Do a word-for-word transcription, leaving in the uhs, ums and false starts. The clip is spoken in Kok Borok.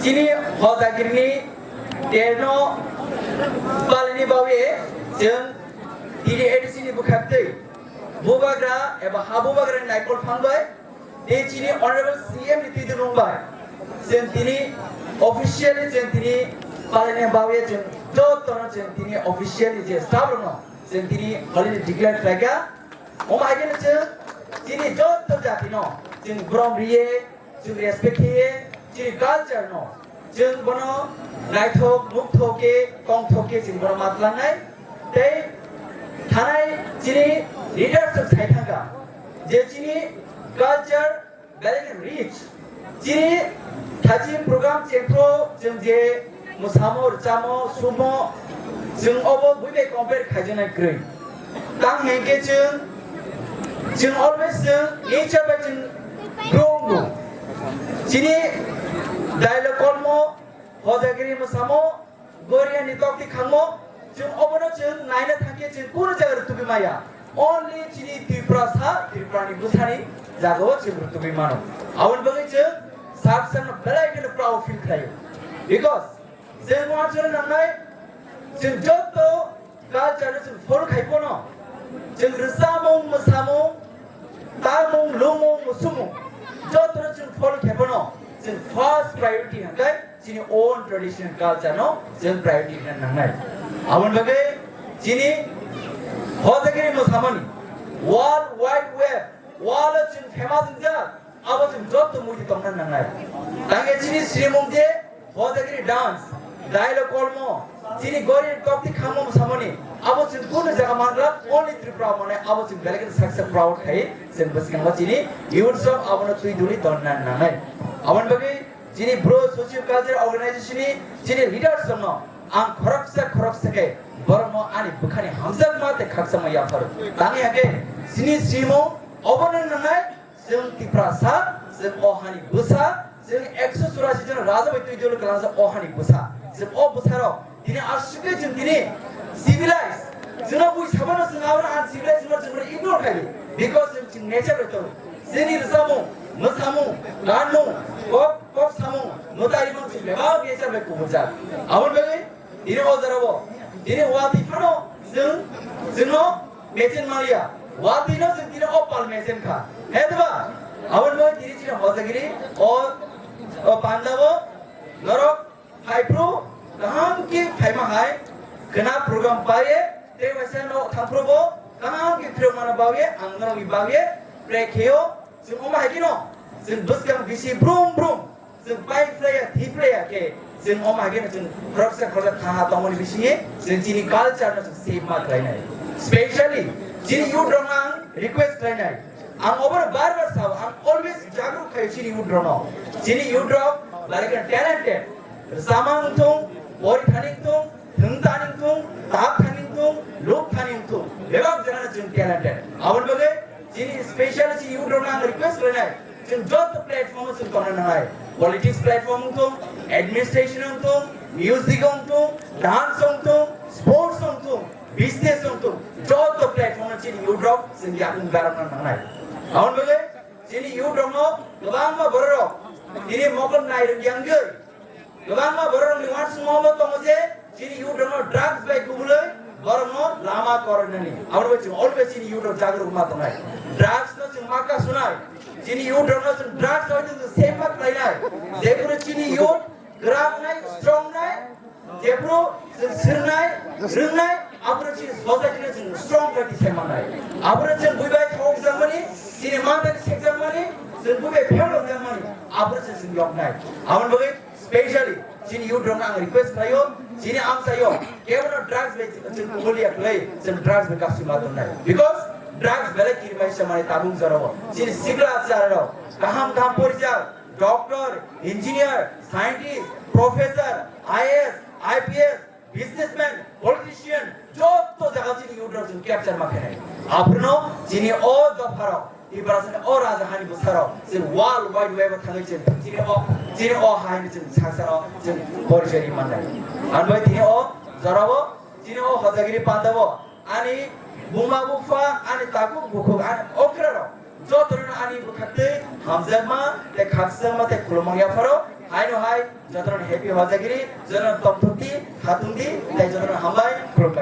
Chini Hojagirini terno palini bawi chwng T D A D C ni bwkhaktwi bubagra eba ha bubagra ni naikol phang bai tei chini Honorable C M ni twi rung bai chwng tini officially chwng tini palini bawi chwng jotono chwng tini officially je staff rokno chwng tini holiday declare khlaikha. Omo hai khe chwng chini joto jatino chwng borom riye, chwng respect khe, chini culture no, chwng bono naithok, nukthok khe, tongthok khe chwng bono matlangnai. Tei thanai chini leaders rok sai thangkha je chini culture belai khe rich. Chini thaching program chengkho chwng je mwsamo, rwchamo, sumo, chwng obo buibai compare khaijaknai kwrwi. Tang hwnkhe chwng, chwng always chwng nature bai chwng grow wngo. Chini dialogue kolmo, Hojagiri mwsamo, Goriani tokti khangmo, chwng obono chwng naina thangkhe chwng kunu jaga rwtugwi maya. Only chini Tripura sa, Tripura ni bwsani jagao chwng rwtugwi mano. Aboni bagwi chwng sak sakno belai kheno proud feel khlaio. Because chwng uansukna nangnai, chwng joto culture no chwng follow khai phano, chwng rwchapmung, mwsamung, tamung, lumung, musumung, jotono chwng follow khai phano, chwng first priority hwnkhe chini own traditional culture no chwng priority hwnna nangnai. Aboni bagwi chini Hojagiri mwsamani World Wide Web wall o chwng famous wngjak, abo chwng joto muitu tongna nangnai. Tangkhe chini srimung je Hojagiri dance, dialogue kolmo, chini Gori tokti khangmo mwsamani, abo chwng kunu jaga manglak, only Tripura mane, abo chwng belai kheno saksa proud khai, chwng bwskango chini youth rok abono twi duli tonna nangnai. Aboni bagwi chini bro socio cultural organization ni chini leaders rokno ang khoroksa khoroksa khe borokno ani bwkhani hamjakma tei khakchangma yapharo. Tangwi hakhe chini simo obono nangnai, chwng Tiprasa, chwng o hani bwsa, chwng ekso churasi jon raja bai twi dolo kwlangjak o hani bwsa. Chwng o bwsarok tini aswkhe chwng tini civilized. Chwngno bui sabano chwng abono uncivilized hwnba chwngno ignore khaidi. Because chwng, chwng nature bai tongo. Chini rwchapmung, mwsamung, ganmung, kok, kok samung, mwtarimung chwng bebak nature bai kubuljak. Aboni bagwi tini o jorao, tini watwi phano chwng, chwngno mecheng maliya. Watwino chwng tini o pal mecheng kha. He diba? Aboni bagwi tini chini Hojagiri o, o pandao norok phaiphru kaham khe phaima hai khwna program paiye tei waisa no thangphrubo kaham khe phirok mano bagwi ang norokni bagwi pray kheyo. Chwng omo hai kheno chwng bwskang bisi brum brum chwng pai phlaiya, thi phlaiya khe chwng omo hai kheno chwng khoroksa khoroksa thaha tongmani bisingo chwng chini culture no chwng save ma khlainai. Specially chini youth rok ang request khlainai. Ang obono bar bar sao, ang always jagruk khaio chini youth rokno. Chini youth rok belai kheno talented. Rwchapmung wngthung, pori thani wngthung, thwng thani wngthung, tap thani wngthung, luk thani wngthung, bebak jagano chwng talented. Aboni bagwi chini special chini youth rokno ang request khlainai, chwng joto platform o chwng tongna nangnai. Politics platform wngthung, administration wngthung, music wngthung, dance wngthung, sports wngthung, business wngthung, joto platform o chini youth rok chwng yakung berokna nangnai. Aboni bagwi chini youth rokno kwbangma bororok tini mokol nai rwk yangwi, kwbangma bororokni uansukma bo tongo je chini youth rokno drugs bai kubulwi borokno lama koronani. Aboni bagwi chwng always chini youth rok jagruk ma tongnai. Drugs no chwng ma kasunai. Chini youth rokno chwng drugs bai chwng save ma khlainai. Jephuru chini youth kwrak nai, strong nai, jephuru chwng swrwngnai, rwngnai, aphuru chini society no chwng strong khe tisai mannai. Aphuru chwng buibai thok jakmani, chini mantani sek jakmani, chwng buibai phel rok jakmani, aphuru chwng chwng yoknai. Aboni bagwi specially chini youth rokno ang request khlaio, chini amchaio kebono drugs bai chwng kubulia khlai, chwng drugs bai kasui ma tongnai. Because drugs belai kirimaisa mani tabung jorao. Chini sikla chara rok kaham kaham porijak, doctor, engineer, scientist, professor, I A S, I P S, businessman, politician, joto jaga chini youth rok chwng capture ma khainai. Aphuru no chini o dopha rok, Tiprasa ni o raja hani bwsa rok, chwng world wide web o thangwi chwng chini o, chini o hai ni chwng saksa rok chwng porichoi ri mannai. Ang bai tini o jorao, chini o Hojagiri panda o, ani buma bupha, ani takhuk bukhuk, ani okra rok, Jotono ani bwkhaktwi hamjakma tei khakchangma tei khulumung yapharo. Haino hai jotono happy Hojagiri, jotono tongthokdi, khatungdi tei jotono hambai, khulumbai.